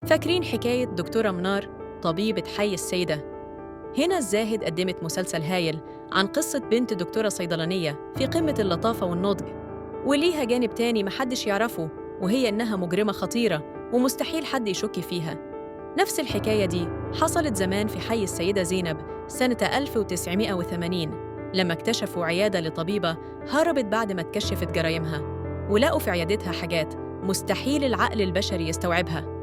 فاكرين حكاية دكتورة منار طبيبة حي السيدة؟ هنا الزاهد قدمت مسلسل هايل عن قصة بنت دكتورة صيدلانية في قمة اللطافة والنضج، وليها جانب تاني محدش يعرفه، وهي إنها مجرمة خطيرة ومستحيل حد يشك فيها. نفس الحكاية دي حصلت زمان في حي السيدة زينب سنة 1980، لما اكتشفوا عيادة لطبيبة هربت بعد ما اتكشفت جرايمها، ولقوا في عيادتها حاجات مستحيل العقل البشري يستوعبها.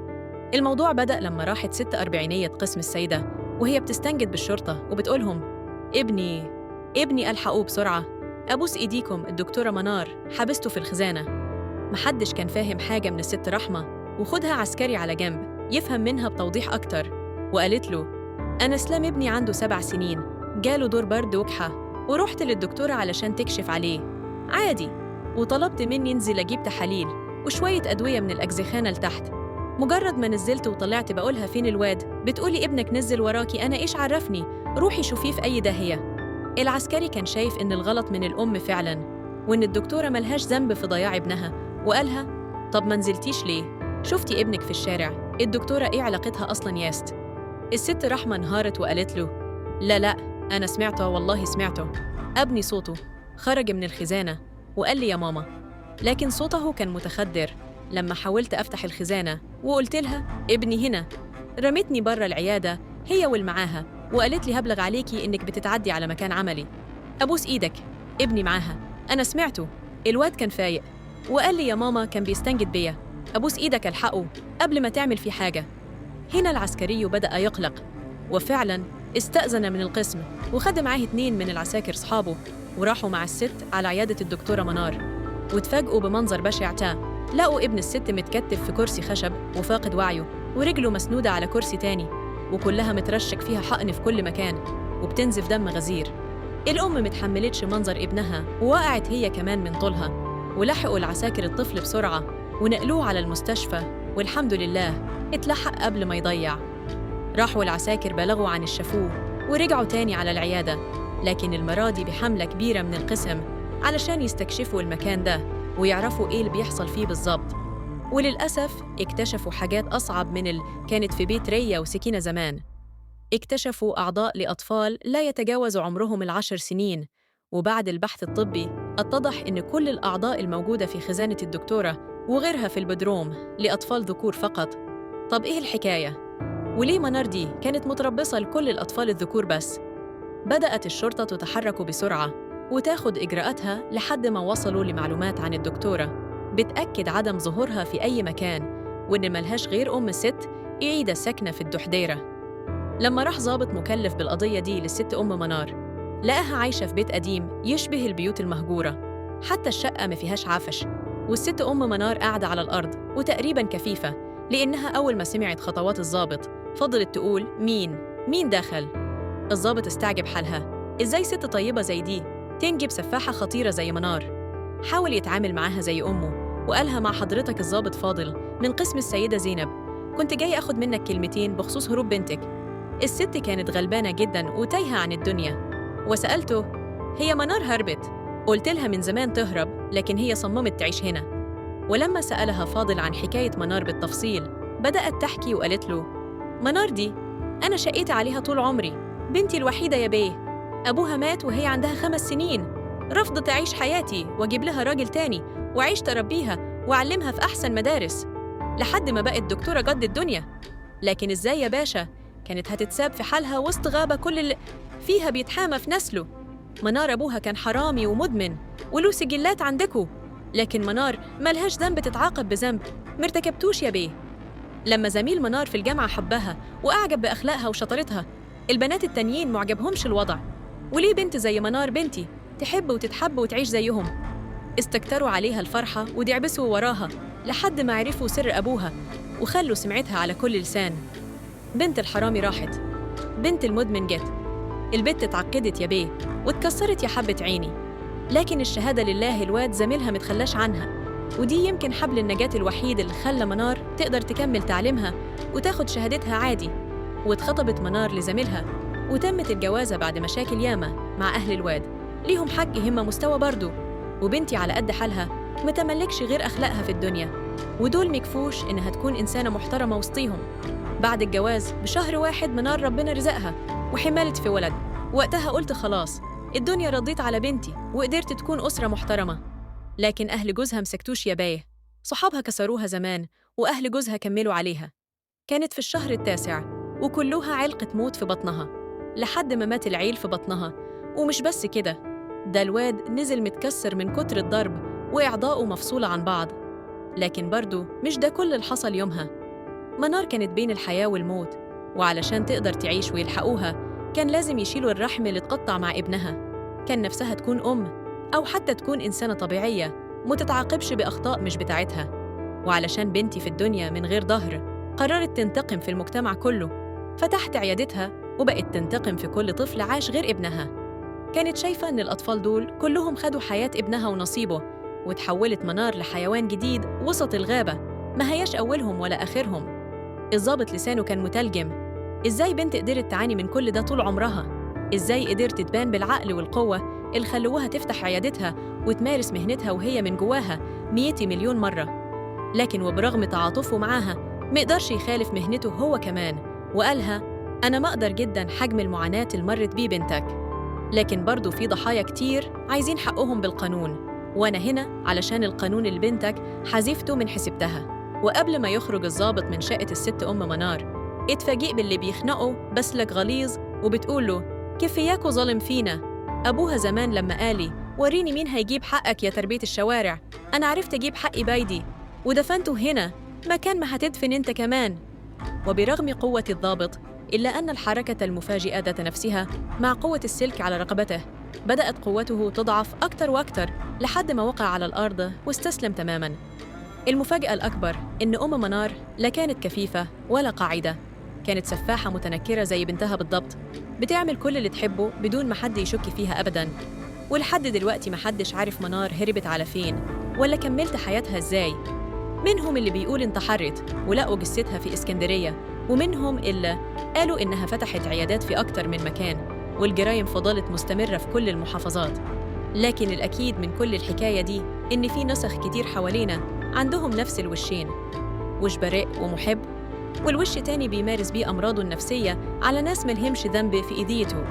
الموضوع بدأ لما راحت ست أربعينية قسم السيدة وهي بتستنجد بالشرطة وبتقولهم: ابني ابني ألحقوه بسرعة، أبوس إيديكم، الدكتورة منار حبسته في الخزانة. محدش كان فاهم حاجة من الست رحمة، وخدها عسكري على جنب يفهم منها بتوضيح أكتر، وقالت له: أنا اسلام ابني عنده 7 سنين، جاله دور برد وكحة، ورحت للدكتورة علشان تكشف عليه عادي، وطلبت مني انزل أجيب تحاليل وشوية أدوية من الأجزخانة لتحت. مجرد ما نزلت وطلعت بقولها فين الواد، بتقولي ابنك نزل وراكي، أنا إيش عرفني، روحي شوفيه في أي داهية. العسكري كان شايف إن الغلط من الأم فعلاً، وإن الدكتورة ملهاش ذنب في ضياع ابنها، وقالها: طب ما نزلتيش ليه؟ شفتي ابنك في الشارع، الدكتورة إيه علاقتها أصلاً ياست؟ الست رحمة انهارت وقالت له: لا لا، أنا سمعته، والله سمعته، ابني صوته خرج من الخزانة وقال لي يا ماما، لكن صوته كان متخدر. لما حاولت أفتح الخزانة وقلت لها ابني هنا، رمتني بره العيادة هي والمعاها، وقالت لي هبلغ عليكي إنك بتتعدي على مكان عملي. أبوس إيدك، ابني معاها، أنا سمعته، الواد كان فايق وقال لي يا ماما كان بيستنجد بيا، أبوس إيدك ألحقه قبل ما تعمل فيه حاجة. هنا العسكري بدأ يقلق، وفعلاً استأذن من القسم وخد معاه 2 من العساكر صحابه، وراحوا مع الست على عيادة الدكتورة منار، واتفاجئوا بمنظر بشع. لقوا ابن الست متكتف في كرسي خشب وفاقد وعيه، ورجله مسنودة على كرسي تاني، وكلها مترشك فيها حقن في كل مكان وبتنزف دم غزير. الأم متحملتش منظر ابنها ووقعت هي كمان من طولها، ولحقوا العساكر الطفل بسرعة ونقلوه على المستشفى، والحمد لله اتلحق قبل ما يضيع. راحوا العساكر بلغوا عن الشافوه ورجعوا تاني على العيادة، لكن المرة دي بحملة كبيرة من القسم علشان يستكشفوا المكان ده ويعرفوا إيه اللي بيحصل فيه بالظبط. وللأسف اكتشفوا حاجات أصعب من اللي كانت في بيت ريا وسكينة زمان. اكتشفوا أعضاء لأطفال لا يتجاوز عمرهم 10 سنين، وبعد البحث الطبي اتضح إن كل الأعضاء الموجودة في خزانة الدكتورة وغيرها في البدروم لأطفال ذكور فقط. طب إيه الحكاية؟ وليه منار دي كانت متربصة لكل الأطفال الذكور بس؟ بدأت الشرطة تتحرك بسرعة وتاخد إجراءاتها لحد ما وصلوا لمعلومات عن الدكتورة بتأكد عدم ظهورها في أي مكان، وإن ملهاش غير أم ست عيدة ساكنة في الدحديرة. لما راح ضابط مكلف بالقضية دي للست أم منار، لقاها عايشة في بيت قديم يشبه البيوت المهجورة، حتى الشقة ما فيهاش عفش، والست أم منار قاعدة على الأرض وتقريباً كفيفة، لأنها أول ما سمعت خطوات الضابط فضلت تقول: مين؟ مين دخل؟ الضابط استعجب حالها، إزاي ست طيبة زي دي تنجب سفاحة خطيرة زي منار؟ حاول يتعامل معاها زي أمه وقالها: مع حضرتك الضابط فاضل من قسم السيدة زينب، كنت جاي أخد منك كلمتين بخصوص هروب بنتك. الست كانت غلبانة جدا وتايهة عن الدنيا، وسألته: هي منار هربت؟ قلت لها من زمان تهرب، لكن هي صممت تعيش هنا. ولما سألها فاضل عن حكاية منار بالتفصيل بدأت تحكي وقالت له: منار دي أنا شقيت عليها طول عمري، بنتي الوحيدة يا بيه، أبوها مات وهي عندها 5 سنين، رفضت أعيش حياتي وأجيب لها راجل تاني وأعيش تربيها وأعلمها في أحسن مدارس، لحد ما بقت دكتورة جد الدنيا. لكن إزاي يا باشا كانت هتتساب في حالها وسط غابة كل اللي فيها بيتحامى في نسله؟ منار أبوها كان حرامي ومدمن وله سجلات عندكو، لكن منار ملهاش ذنب تتعاقب بذنب مرتكبتوش يا بيه. لما زميل منار في الجامعة حبها وأعجب بأخلاقها وشطارتها، البنات التانيين معجبهمش الوضع، وليه بنت زي منار بنتي تحب وتتحب وتعيش زيهم؟ استكتروا عليها الفرحة ودعبسوا وراها لحد ما عرفوا سر أبوها وخلوا سمعتها على كل لسان. بنت الحرامي راحت، بنت المدمن جت، البت اتعقدت يا بيه واتكسرت يا حبة عيني، لكن الشهادة لله الواد زميلها متخلاش عنها، ودي يمكن حبل النجاة الوحيد اللي خلى منار تقدر تكمل تعليمها وتاخد شهادتها عادي. واتخطبت منار لزميلها وتمت الجوازة بعد مشاكل ياما مع أهل الواد، ليهم حق همة مستوى برضو، وبنتي على قد حالها متملكش غير أخلاقها في الدنيا. ودول مكفوش إنها تكون إنسانة محترمة وسطيهم. بعد الجواز بشهر واحد منار ربنا رزقها وحملت في ولد. وقتها قلت خلاص الدنيا رضيت على بنتي وقدرت تكون أسرة محترمة. لكن أهل جوزها مسكتوش يا بايه، صحابها كسروها زمان وأهل جوزها كملوا عليها. كانت في الشهر التاسع وكلها علقة موت في بطنها لحد ما مات العيل في بطنها. ومش بس كده، ده الواد نزل متكسر من كتر الضرب وإعضاؤه مفصولة عن بعض. لكن برضو مش ده كل اللي حصل يومها. منار كانت بين الحياة والموت، وعلشان تقدر تعيش ويلحقوها كان لازم يشيلوا الرحم اللي اتقطع مع ابنها. كان نفسها تكون أم أو حتى تكون إنسانة طبيعية متتعاقبش بأخطاء مش بتاعتها. وعلشان بنتي في الدنيا من غير ظهر قررت تنتقم في المجتمع كله. فتحت عيادتها وبقت تنتقم في كل طفل عاش غير ابنها. كانت شايفة إن الأطفال دول كلهم خدوا حياة ابنها ونصيبه، وتحولت منار لحيوان جديد وسط الغابة ما هياش أولهم ولا آخرهم. الضابط لسانه كان متلجم. إزاي بنت قدرت تعاني من كل ده طول عمرها؟ إزاي قدرت تبان بالعقل والقوة اللي خلوها تفتح عيادتها وتمارس مهنتها وهي من جواها 100 مليون مرة؟ لكن وبرغم تعاطفه معاها مقدرش يخالف مهنته هو كمان، وقالها أنا مقدر جداً حجم المعاناة اللي مرت بيه بنتك، لكن برضو في ضحايا كتير عايزين حقهم بالقانون، وأنا هنا علشان القانون اللي بنتك حذفته من حسبتها. وقبل ما يخرج الضابط من شقة الست أم منار اتفاجئ باللي بيخنقه بسلك غليظ وبتقوله كفياكوا ظالم فينا. أبوها زمان لما قالي وريني مين هيجيب حقك يا تربية الشوارع، أنا عرفت أجيب حقي بايدي ودفنته هنا مكان ما هتدفن أنت كمان. وبرغم قوة الضابط إلا أن الحركة المفاجئة ذات نفسها مع قوة السلك على رقبته بدأت قوته تضعف أكتر وأكتر لحد ما وقع على الأرض واستسلم تماماً. المفاجأة الأكبر إن أم منار لا كانت كفيفة ولا قاعدة، كانت سفاحة متنكرة زي بنتها بالضبط، بتعمل كل اللي تحبه بدون ما حد يشك فيها أبداً. ولحد دلوقتي ما حدش عارف منار هربت على فين ولا كملت حياتها إزاي. منهم اللي بيقول انتحرت ولقوا جثتها في إسكندرية، ومنهم اللي قالوا إنها فتحت عيادات في أكتر من مكان، والجرايم فضلت مستمرة في كل المحافظات. لكن الأكيد من كل الحكاية دي إن في نسخ كتير حوالينا عندهم نفس الوشين، وش بريء ومحب، والوش تاني بيمارس بيه أمراضه النفسية على ناس ملهمش ذنب في إيديته.